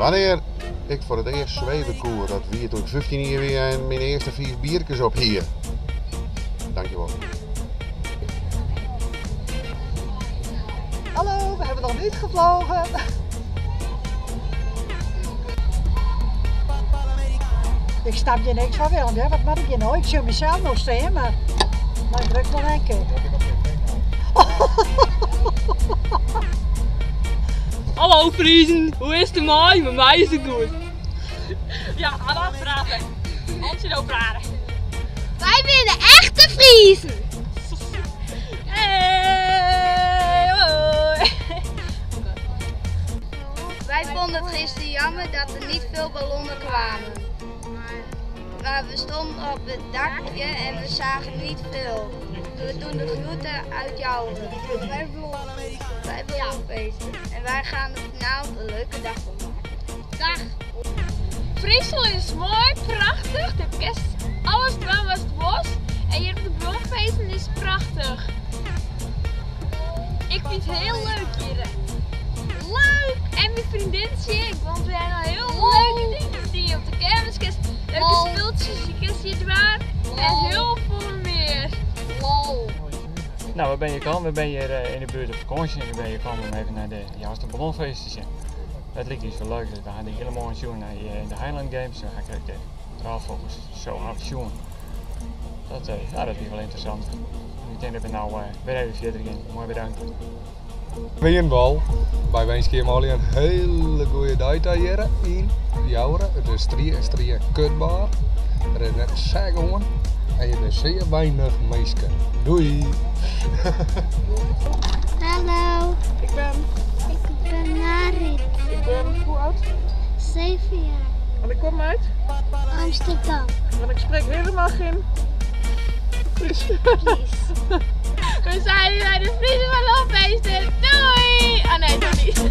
Wannear ik foar it earst sweve koe, dat wie doe't ik 15 jier wie en myn earste fiif bierkes op hie. Dankjewol. Hallo, we hebben nog niet gevlogen. Ik snap hjir niks fan Willem, hè? Wat moat ik hjir no? Ik sjoch mysels no stean, mar mar ik druk wol in kear. Hallo Friezen, hoe is it dermei? Mei my is it goed. Ja, hallo praten. Antsje no prate. Wy binne echte Friezen! Hey, hoi. Wij vonden het gisteren jammer dat er niet veel ballonnen kwamen. Maar we stonden op het dakje en we zagen niet veel. We doen de groeten uit Joure. Wij Wij ballonfeesten. En wij gaan er vanavond een leuke dag van maken. Dag. Fryslân is moai, prachtich. Do kinst alles dwaan watst wolst. En hjir op de ballonfeesten is prachtich. Ik fyn it hiel leuk hjir. Leuk! En myn freondintsje ek, want we hawwe hiel leuke dingen dien op de kermis. Kinst leuke spultsjes, je kinst hjir dwaan en hiel folle mear. Lol. Nou, wêr binne je kaam? We binne hjir eh, yn de buert op fakânsje en we binne hjir kaam om even nei de Jouster Ballonfeest te sjen. It liket ús wol leuk, dus we ha de hiele moarn sjoen nei eh, de Highland Games. We ha krekt de straalvogels zo sjoen. Dat, eh, ja, dat wie wol ynteressant. Ik tink dat we no wer even fierder gean. Moai bedankt. Wienen wol. Wy winskje jim allegear in hiele goede dei ta hjir yn Joure. It is strie en strie kutwaar. Der is net in sek oan en hjir binne sear weinich minsken. Doei! Hallo. Ik ben. Ik ben Marit. Ik ben hoe oud? 7 jaar. En ik kom uit? Amsterdam. En ik spreek helemaal geen Fries. We zijn hier bij de Friese Ballonfeesten. Doei! Oh nee, toch niet.